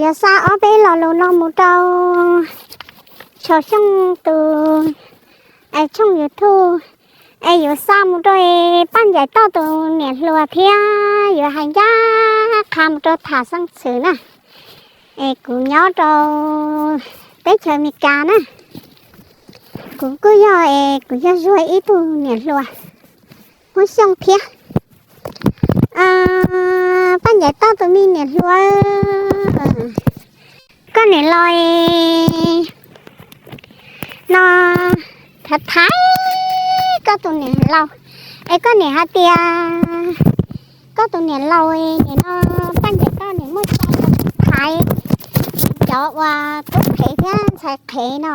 Yuav xa ob peb lo lus no mus rau Tshaus Xyooj tus tshooj YouTube, es yuav xa mus rau Paj Ncaim Toj tus niam hluas thiab yuav hais ncaj qha mus rau Tham Xeej Txwm na. Es kuv nyob rau teb chaws Amelikas na, kuv kuj yog es kuv yog Zuag ib tug niam hluas Hmoob Xyooj thiab. Paj Ncaim Toj tus me niam hluas, koj niam laus no thaiv thaiv koj tus niam laus, es koj niam hais tias koj tus niam laus nim no Paj Ncaim Toj nim muaj cai los thaiv cov uas tub qhev thiab ntxhais qhev no.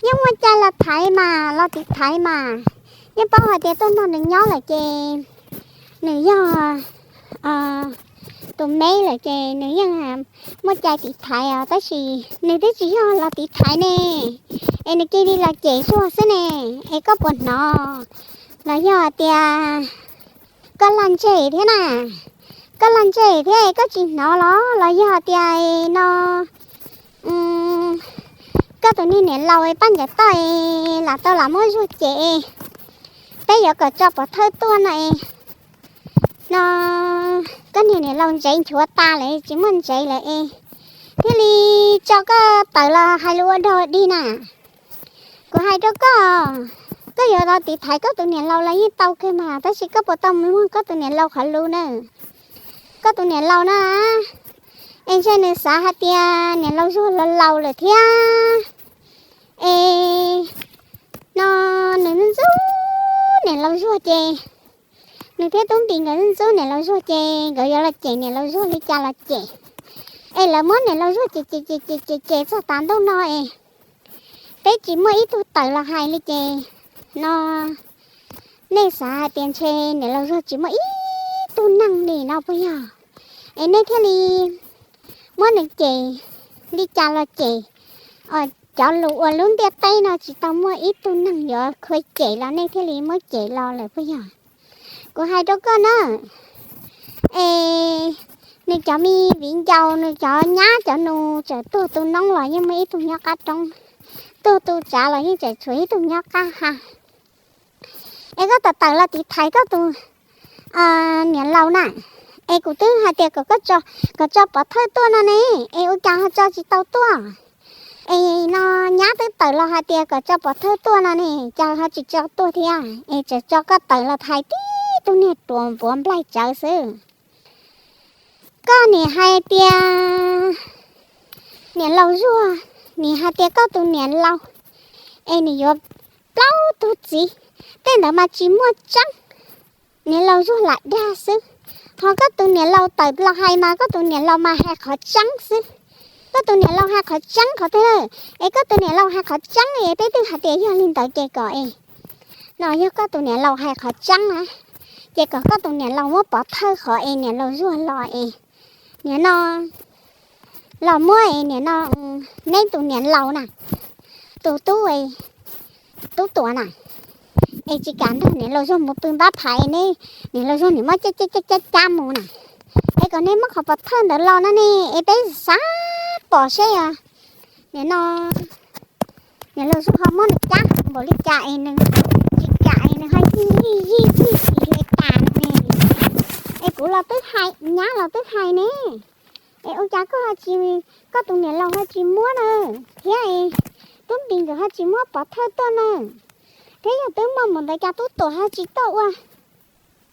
Yeej muaj cai los thaiv mas, los tiv thaiv mas. Yeej paub hais tias tuaj nrog nws nyob lawm ces nws yog tus me lawm ces nws yeej muaj cai tiv thaiv os, tab sis nws twb tsis yog los tiv thaiv ne, es nws cia li los cem Zuag xwb ne. Es koj puas hnov los yog hais tias koj lag ntseg thiab na? Koj lag ntseg thiab es koj tsis hnov los, los yog hais tias no koj tus niag niam laus Paj Ncaim Toj es lam tau lam muab Zuag cem, peb yuav kom tso pov thawj tuaj no es no koj niag niam laus ntsev nchuav tas lawm, tsis muaj ntsev lawm es thiaj li tso koj tawm los hais lus ua dog dig na. Kuv hais rau koj, koj yuav los tiv thaiv koj tus niam laus los yeej tau kawg mas, tab sis koj puas tau mloog koj tus niam laus qhov lus na? Koj tus niam laus na, es ntshe nws xav hais tias niam laus Zuag los laus lawm thiab, es no nws ntxub niam laus Zuag ces, nws thiab Tub Npis nkawd ntxub niam laus Zuag ces nkawd yuav los cem niam laus Zuag li cas los cem. Es lawv muab niam laus Zuag cem cem cem cem cem txog tav ntuj no es peb tsis muaj ib tug tawm los hais li ces no nej xav hais tias ntshe niam laus Zuag tsis muaj ib tug neeg li no puas yog? Es nej thiaj li muab nws cem li cas los cem. Cov lus uas lub ntiaj teb no tsis tau muaj ib tug neeg yuav khuv cem los nej thiaj li muab cem los lawm puas yog? Kuv hais rau koj na, es nws cov me viv ncaus, nws cov nyab cov nus txawm tuag tu noob los yeej muaj ib tug nyob qab roob, tuag tu tsav los yeej tseem tshuav ib tug nyob qab ha. Es koj tawm tawm los tiv thaiv koj tus niam laus na, es kuv twb hais tias kom koj, kom tso pov thawj tuaj no ne, es ua cas ho tso tsis tau tuaj? Es no nyab twb tawm los hais tias kom tso pov thawj tuaj no ne, cas ho tsis tso tuaj thiab, es tseem tso koj tawm los thaiv tib tug niag ruam npuav nplaig tsawv xwb. Koj nim hais tias niam laus Zuag, nim hais tias koj tus niam laus es nim yuav plaub tug txiv, tej ntawd mas tsis muaj tseeb, niam laus Zuag lam dag xwb. Ho koj tus niam laus tawm los hais mas koj tus niam laus mas hais qhov tseeb xwb. Koj tus niam laus hais qhov tseeb qhov twg? Es koj tus niam laus hais qhov tseeb es peb twb hais tias yog li ntawd ces kom es, no yog koj tus niam laus hais qhov tseeb na, ces kom koj tus niam laus muab pov thawj qhov es niam laus Zuag los es, nim no los muab es nim no neb tus niam laus na, tus tub, tub Tuam na, es tsis kam nrog niam laus Zuag mus pw npab phais ne, niam laus Zuag nim muab cab cab cab mus na, es kom nej muab qhov pov thawj ntawd los no ne, es peb xav pom seb os, nim no niam laus Zuag ho muab nws cab npaum li cas es nws tsis kam es nws ho yig yig yig tsis li cas ne. Es kuv los twb hais, nyab los twb hais ne, es ua cas koj ho tsis, koj tus niam laus ho tsis muab na, thiab es Tub Npis nkawd ho tsis muab pov thawj tuaj na, thiab yog twb muaj mus ntawd cas Tub Tuam ho tsis tuaj ua,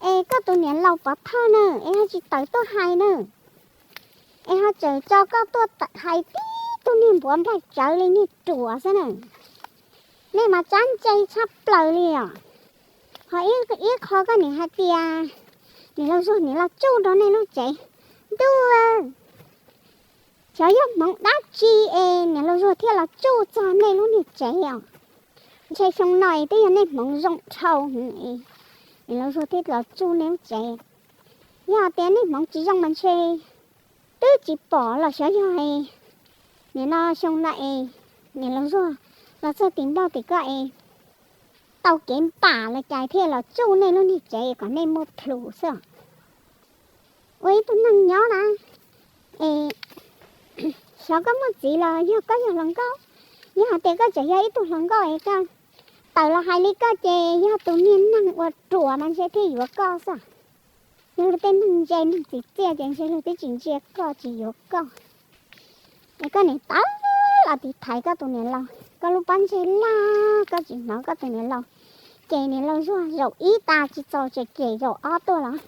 es koj tus niam laus pov thawj na, es ho tsis tawm tuaj hais na, es ho tseem tso koj tuaj hais tib tug niag npuav nplaig tsawv li niag ruam xwb na. Nej mas tsab ntse tshaj plaws li os. Ho ib qho koj nim hais tias niam laus Zuag nim los tsuj rau nej lub tsev. Ntuj, xyov yog hmoov dab tsi es niam laus Zuag thiaj los tsuj txog nej lub niag tsev os. Ntshe xyoo no es twb yog nej hmoov zoo dhau, niam laus Zuag thiaj los tsuj nej lub tsev. Yog tias nej hmoov tsis zoo mas ntshe twb tsis pom los xyov yog, nim no xyoo no es niam laus Zuag los txog tim Nplog tim koj es tau kev npam los cas thiaj los tsuj nej lub niag tsev kom nej muaj plhus xwb. Ua ib tug neeg nyob na, es Thaum koj muaj txiv los yog koj yog hluas nkauj, yog hais tias koj tseem yog ib tug hluas nkauj es koj tawm los hais li koj ces yog tus niag neeg uas ruam mas ntshe thiaj yuav koj xwb. Yog luag tej neeg ntse neeg txiv txiaj ces ntshe luag twb tsis ntsia koj tsis yuav koj. Es koj niam tawv los tiv thaiv koj tus niam laus, koj lub pob ntseg laj koj tsis hnov koj tus niam laus ces niam laus Zuag zaum ib tas tsis txaus tseem cem zaum ob tuaj los.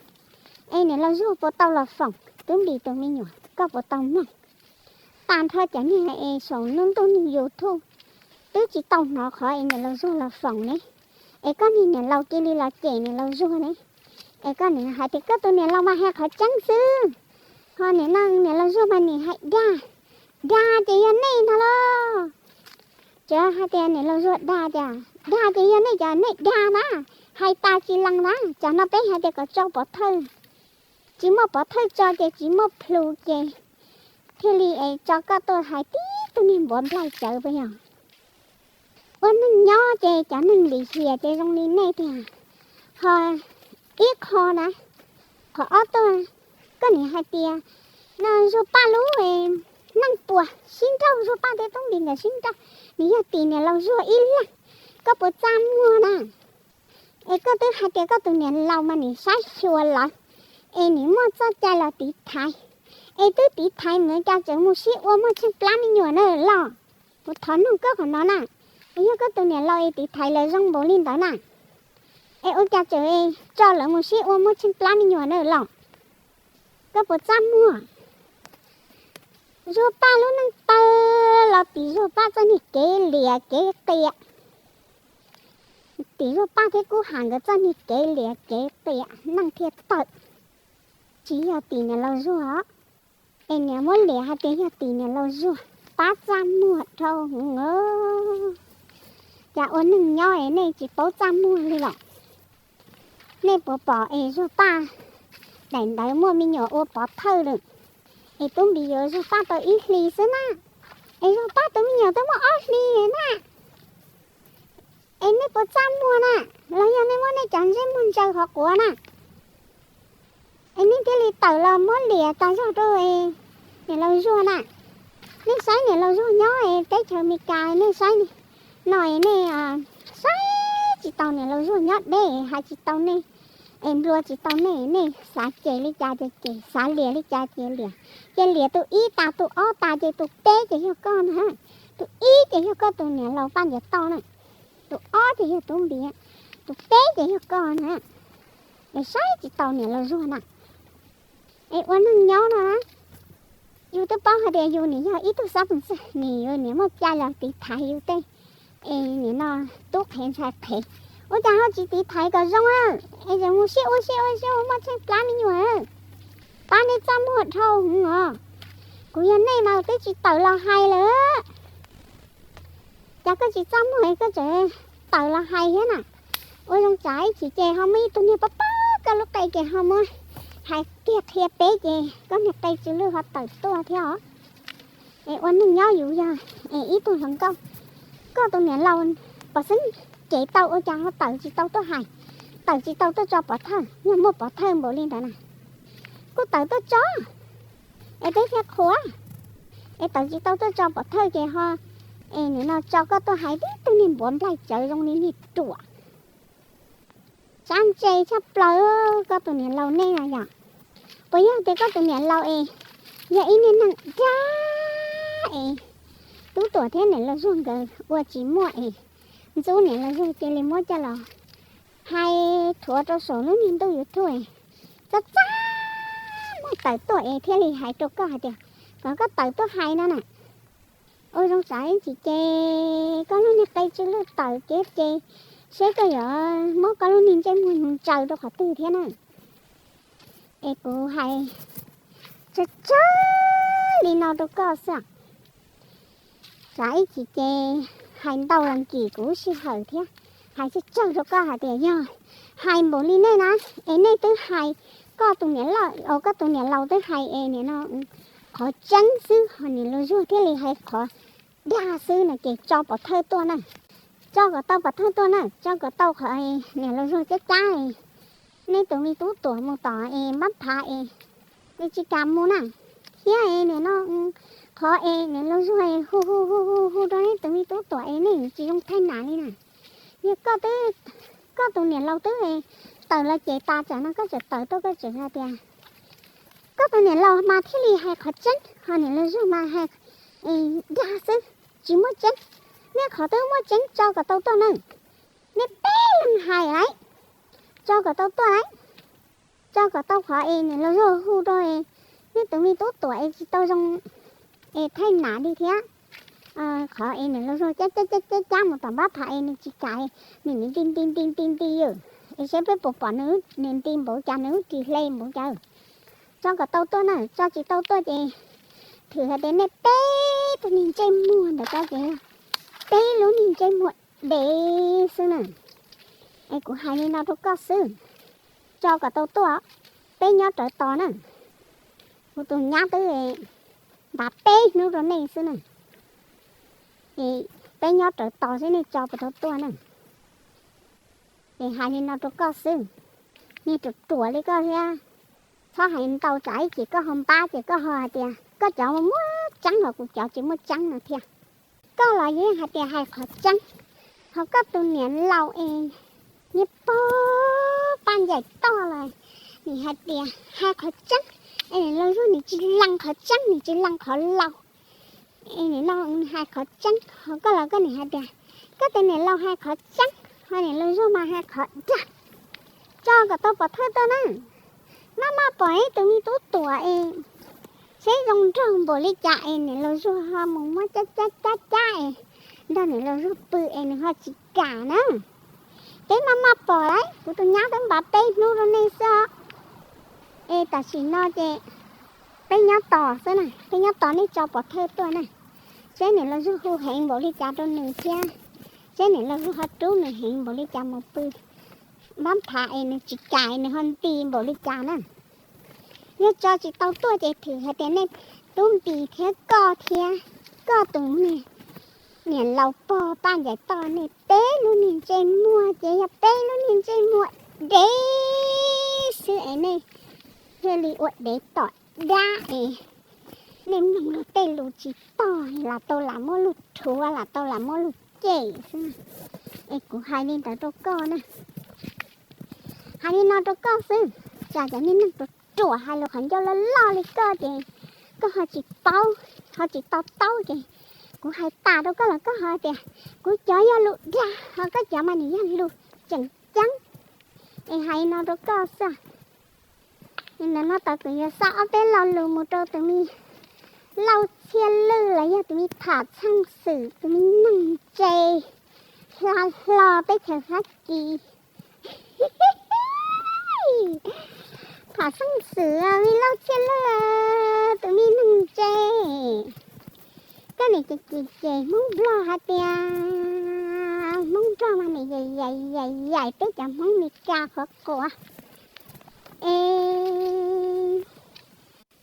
Es niam laus Zuag puas tau los foom Tub Npis tus me nyuam, koj puas tau mloog? Tag nrho cov niag es saum lub ntuj YouTube twb tsis tau hnov qhov es niam laus Zuag los foom ne. Es koj niag niam laus cia li los cem niam laus Zuag ne. Es koj niam hais tias koj tus niam laus mas hais qhov tseeb xwb, ho niam no niam laus Zuag mas nim hais dag. Dag ces yog nej ntag lauj. Tsuas hais tias niam laus Zuag dag tias, dag ces yog nej cov nej dag na, hais tas tsis lees na. Tsam no peb hais tias kom tso pov thawj, tsis muaj pov thawj tso ces tsis muaj plhu ces thiaj li es tso koj tuaj hais tib tug niag npuav nplaig tsawv puas yog? Ua neeg nyob ces cov neeg lim hiam ces zoo li nej tiag. Ho ib qho na, qhov ob tuaj, koj nim hais tias no Zuag Paj lub neej puas sib nrauj, Zuag Paj thiab Tub Npis nkawd sib nrauj, nws yog tim niam laus Zuag ib leeg, koj puas txaj muag na? Es koj twb hais tias koj tus niam laus mas nim saib xyuas lawv, es nim muaj txoj cai los tiv thaiv, es twb tiv thaiv mus cas tseem mus sib ua muaj tsheej plab me nyuam na los? Kuv thov nug koj qhov no na, es yog koj tus niam laus es tiv thaiv lawv zoo npaum li ntawd na, es ua cas tseem tso lawv mus sib ua muaj tsheej plab me nyuam na los? Koj puas txaj muag? Zuag Paj lub neej tawg los tim Zuag Paj txoj niag kev liam kev qiam, tim Zuag Paj thiab Kub Ham nkawd txoj niag kev liam kev qiam neej thiaj tawg, tsis yog tim niam laus Zuag. Es niam muab liam hais tias yog tim niam laus Zuag, pab txaj muag dhau hwv os. Cas ua neeg nyob es nej tsis paub txaj muag li los? Nej puas pom es Zuag Paj daim ntawv muaj me nyuam ua pov thawj lawm, es Tub Npis yuav Zuag Paj tau ib hlis xwb na, es Zuag Paj tus me nyuam twb muaj ob hlis na. Es nej puas txaj muag na? Los yog nej muab nej cov ntsej muag ntsaws qhov quav na, es nej thiaj li tawm los muab liam tas zog rau niam laus Zuag na? Nej saib niam laus Zuag nyob es teb chaws Amelikas, nej saib no es nej saib tsis tau niam laus Zuag nyob deb, hais tsis tau nej, es nplua tsis tau nej, nej xav cem li cas ces cem, xav liam li cas ces liam. Ces liam tus ib tas tus ob tas ces tus peb ces yog koj na. Tus ib ces yog koj tus niam laus Paj Ntiav Toj na, tus ob ces yog Tub Npis, tus peb ces yog koj na. Es saib tsis tau niam laus Zuag na. Es ua neeg nyob no na, yus twb paub hais tias yus nim yog ib tug xab pees txwj, nim yus nim muaj cai los tiv thaiv yus tej, es nim no tub qhev ntxhais qhev, ua cas ho tsis tiv thaiv kom zoo na? Es tseem mus sib ua sib ua sib ua muaj tsheej plab me nyuam, pab nej txaj muag dhau hwv os. Kuv yog nej mas twb tsis tawm los hais lawm. Cas koj tsis txaj muag es koj tseem tawm los hais thiab na? Ua zoo tsam ib chim ces ho muaj ib tug niag pab pab koj lub qe ces ho muab hais kiag qhia peb ces koj niag qe tsw lwj ho tawm tuaj thiab os. Es ua neeg nyob yus yog es ib tug hluas nkauj, koj tus niam laus pov xeeb kev tau ua cas ho tawm tsis tau tuaj hais, tawm tsis tau tuaj tso pov thawj, yog muaj pov thawj npaum li ntawd na, kuj tawm tuaj tso, es peb thiaj qhuas. Es tawm tsis tau tuaj tso pov thawj ces ho, es nim no tso koj tuaj hais tib tug niag npuav nplaig tsawv zoo li niag ruam. Tsab ntse tshaj plaws koj tus niam laus nej na yom. Puas yog tias koj tus niam laus es yog ib niag neeg dag es Tub Tuam thiab niam laus Zuag nkawd ua tsis muaj es ntxub niam laus Zuag cia li muab coj los hais thuav rau saum lub niag ntuj YouTube, txaj txaj muag tawm tuaj es thiaj li hais rau koj hais tias kom koj tawm tuaj hais no na. Ua zoo tsam ib chim ces koj lub niag qe tsw lwj tawm kev ces seb koj yuav muab koj lub niag ntsej muag ntsaws rau qhov twg thiab na. Es kuv hais tsawg tsawg li no rau koj xwb. Tsam ib chim ces hais ntau los nkim kuv sij hawm thiab. Hais tsawg tsawg rau koj hais tias yog hais npaum li nej na, es nej twb hais, koj tus niam laus, koj tus niam laus twb hais es nim no qhov tseeb xwb ho niam laus Zuag thiaj li hais qhov dag xwb no ces tso pov thawj tuaj na. Tso kom tau pov thawj tuaj na, tso kom tau qhov niam laus Zuag cab cab, nej tus me Tub Tuam mus tom es npab phav es nws tsis kam mus na, thiab es nim no Qhov es niam laus zuag hu hu hu hu hu rau neb tus me tub Tuam es nej tsis zoo thaij nam li na. Yog koj tus niam laus twb tawm los ces tas tsam no koj tseem tawm tuaj koj tseem hais tias koj tus niam laus mas thiaj li hais qhov tseeb, ho niam laus zuag mas hais dag xwb, tsis muaj tseeb. Nej qhov twb muaj tseeb tso kom tau tuaj na. Nej peb leeg hais lawm, tso kom tau tuaj lawm. Tso kom tau qhov es niam laus zuag hu rau nej tus me tub Tuam es tsis tau zoo es thaij nam li thiab. Qhov es niam laus zuag cab cab cab cab mus tom npab phav es nws tsis kam, nws nti nti nti nti nti, es saib peb puas pom nws nti npaum cas, nws lub ris hle npaum cas. Tso kom tau tuaj na, tso tsis tau tuaj ces thwm hais tias nej peb tug niag ntsej muag ntawm ko ces peb lub niag ntsej muag dev xwb na. Es kuv hais li no rau koj xwb, tso kom tau tuaj, peb nyob rawv tos na. Kuv tus nyab twb ntav peb hnub rau nej xwb na. Es peb nyob rawv tos seb nej tso puas tau tuaj na. Es hais li no rau koj xwb, niag ruam ruam li koj thiab, txhob hais ntau tsam ib chim koj ho npab ces koj ho hais tias koj cov muaj tseeb los kuv cov tsis muaj tseeb no thiab. Koj los yeej hais tias hais qhov tseeb, ho koj tus niam laus es niag pog Paj Ncaim Toj los nim hais tias hais qhov tseeb, es niam laus zuag nim tsis lees qhov tseeb, nim tsis lees qhov laus. Es nim no hais qhov tseeb, ho koj los koj nim hais tias koj tus niam laus hais qhov tseeb, ho niam laus zuag mas hais qhov dag. Tso kom tau pov thawj tuaj na. Maj maj pom ib tus me tub Tuam es seb zoo nraug npaum li cas es niam laus zuag ho mus muab cab cab cab cab es nrog niam laus zuag pw es nws ho tsis kam na. Peb maj maj pom lawm, kuv tus nyab twb npav peb hnub rau nej xwb os. Es tam sim no ces peb nyob tos xwb na, peb nyob tos nej tso pov thawj tuaj na. Seb niam laus zuag hu heev npaum li cas rau nws thiab, seb niam laus zuag ho rub nws heev npaum li cas mus pw npab phav es nws tsis kam, nws ho nti npaum li cas na. Yog tso tsis tau tuaj ces thwm hais tias nej tub Npis thiab koj thiab koj tus niam laus pog Paj Ncaim Toj, nej peb lub niag ntsej muag ces yog peb lub niag ntsej muag dev xwb es nej thiaj li ua dev tom dab es nej mloog luag tej lus tsis tog, lam tau lam muab luag rhuav, lam tau lam muab luag cem xwb. Es kuv hais li ntawd rau koj na, hais li no rau koj xwb, tsam cov niag neeg ruam ruam hais lus qhov ncauj loj loj li koj ces koj ho tsis paub, ho tsis to taub ces kuv hais tas rau koj los koj ho tias kuv cov yog lus dag, ho koj cov mas nim yog lus tseem ceeb. Es hais li no rau koj xwb. Ntawm no tod kuv yuav xa ob peb lo lus mus rau tus me Lauj Txhiaj Lwj los yog tus me tham txheej xwm, tus me neeg ntse hla hlo teb chaws Fab Kis. Tham txheej xwm me Lauj Txhiaj Lwj, tus me neeg ntse. Koj nim ces ces ces Hmoob Nplog hais tias Hmoob Nplog mas nim yaim yaim yaim yaim peb cov Hmoob Mes Kas qhuav quav. Es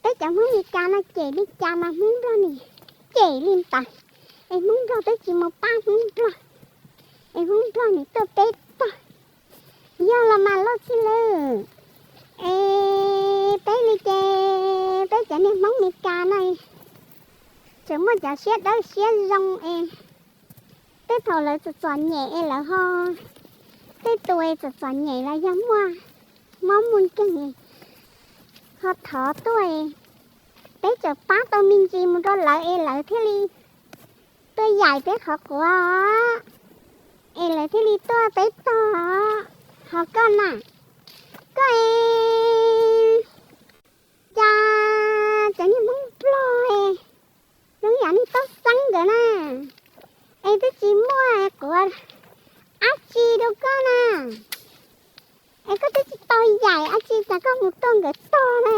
peb cov Hmoob Mes Kas no cem li cas mas Hmoob Nplog nim cem li ntawd. Es Hmoob Nplog twb tsis mus pab Hmoob Nplog, es Hmoob Nplog nim tuaj peb tog. Yog los mas Lauj Txhiaj Lwj, es peb li ces peb cov niag Hmoob Mes Kas no tseem muaj cov siab dawb siab zoo es tej thaum lawv txom txom nyem es lawv ho, tej tus es txom txom nyem los yog muaj mob muaj nkeeg ho thov tuaj, peb txawm pab tau me ntsis mus rau lawv es lawv thiaj li tuaj yaim peb qhov quav, es lawv thiaj li tuaj peb tog. Ho koj na, koj es cas cov niag Hmoob Nplog zoo yam niag Tooj Xeeb nkawd na, es twb tsis muaj quav dab tsi rau koj na, es koj twb tsis tau yaim dab tsi cas koj mus tuaj nkawd tog na.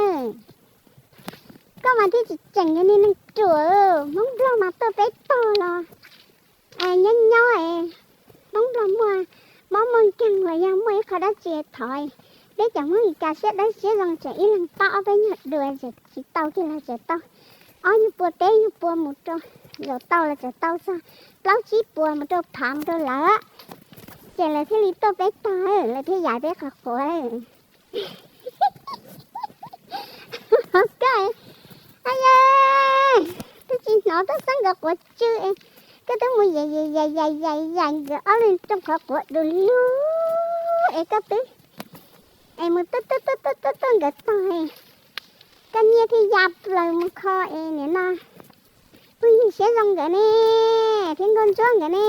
Koj mas thiaj tsis tseem yog niag neeg ruam, Hmoob Nplog mas tuaj peb tog los nyob nyob, Hmoob Nplog muaj mob muaj nkeeg los yog muaj ib qho dab tsi thov, peb cov Hmoob Mes Kas siab dawb siab zoo tseem ib leeg pab ob peb nyuag dua, tsis tau kiag los tseem tau ob nyuag pua peb nyuag pua mus rau, zaum tau los tseem tau txog plaub tsib puas mus rau phav mus rau lawv, ces lawv thiaj li tuaj peb tog, lawv thiaj yaim peb qhov quav. Koj, a, Tsis hnov Tooj Xeeb nkawd quav tsw es koj twb mus yaim yaim yaim yaim yaim nkawd ob leeg rooj qhov quav du lug es koj twb es mus tuaj tuaj tuaj tuaj tuaj nkawd tog, koj nyiaj thiaj ya plaws mus kho es nim no phooj ywg Siab Zoo nkawd ne thiab Nkauj Ntsuab nkawd ne,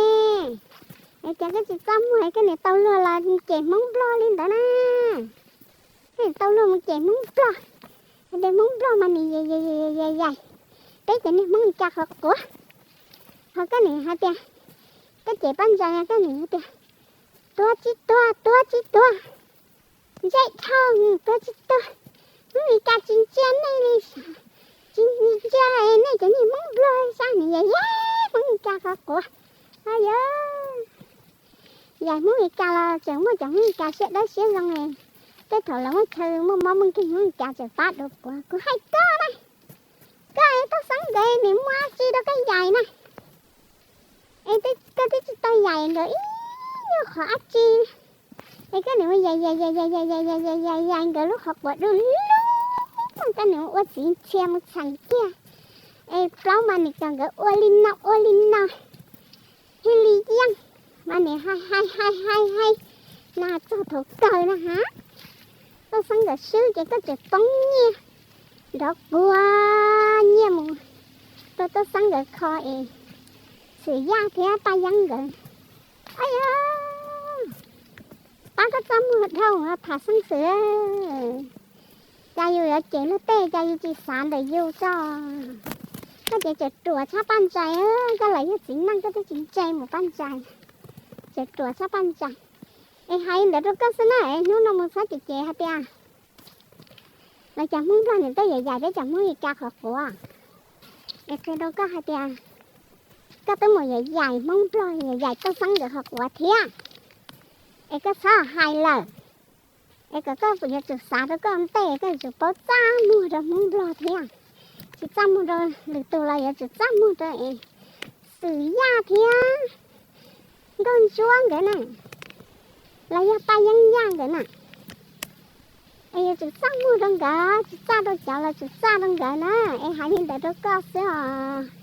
es cas koj tsis txaj muag, koj niam tau luag los cem Hmoob Nplog li ntawd na. Koj niam tau luag mus cem Hmoob Nplog, hais tias Hmoob Nplog mas nws yaim yaim yaim yaim peb cov niag Hmoob Mes Kas qhov quav. Ho koj niam hais tias, koj cem Paj Ntsais, koj niam hais tias tuag tsis tuag, tuag tsis tuag, ntsej dhau, tuag tsis tuag, Hmoob Mes Kas tsis ntsia nej li, tsis ntsia nej cov niag Hmoob Nplog li sab, nws yaim yaim Hmoob Mes Kas qhov quav. Yog yaim Hmoob Mes Kas los tseem muaj cov Hmoob Mes Kas siab dawb siab zoo, tej thaum lawv muaj chaw muaj mob muaj nkeeg Hmoob Mes Kas tseem pab dua puav. Kuv hais koj na, koj Tooj Xeeb nkawd nws muaj dab tsi rau koj yaim na? Es koj twb tsis tau yaim nkawd ib nyuag qhov dab tsi, es koj niam mus yaim yaim yaim yaim yaim yaim yaim yaim yaim nkawd lub qhov quav du lug, koj niam mus ua txiv ntxhia mus txheem kiag, es plaub mas nim kom nkawd ua li no ua li no, thiaj li yeej, mas nim hais hais hais hais hais na txog thaum kawg na ha, Tooj Xeeb nkawd swb ces koj tseem poob nyiaj, nrov puag nyiaj mus rau Tooj Xeeb nkawd kho es Xwm Yaj thiab Paj Yeeb nkawd. Ab yog, pab koj txaj muag dhau tham xeeb xwm, cas yus yuav cem luag tej cas yus tsis xav ntawm yus tso. Koj ces tseem ruam tshaj Paj Ntsais, koj los yog txiv neej koj twb tsis ntse mus Paj Ntsais, tseem ruam tshaj Paj Ntsais. Es hais li ntawd rau koj xwb na, es hnub no mus txhob cem cem hais tias los cas Hmoob Nplog niam tuaj yaim yaim peb cov Hmoob Mes Kas qhov quav. Es qhia rau koj hais tias koj twb mus yaim yaim Hmoob Nplog, yaim yaim Tooj Xeeb nkawd qhov quav thiab, es koj txhob hais lawm. Es kom koj yuav tsum xav rau koj ua ntej, koj yuav tsum paub txaj muag rau Hmoob Nplog thiab, tsis txaj muag rau lwm tus los yuav tsum txaj muag rau es Xwm Yaj thiab Nkauj Ntsuab nkawd na, los yog Paj Yeeb Yaj nkawd na. Es yuav tsum txaj muag rau nkawd, tsis txaj rau cov los tsum txaj rau nkawd na. Es hais li ntawd rau koj xwb os.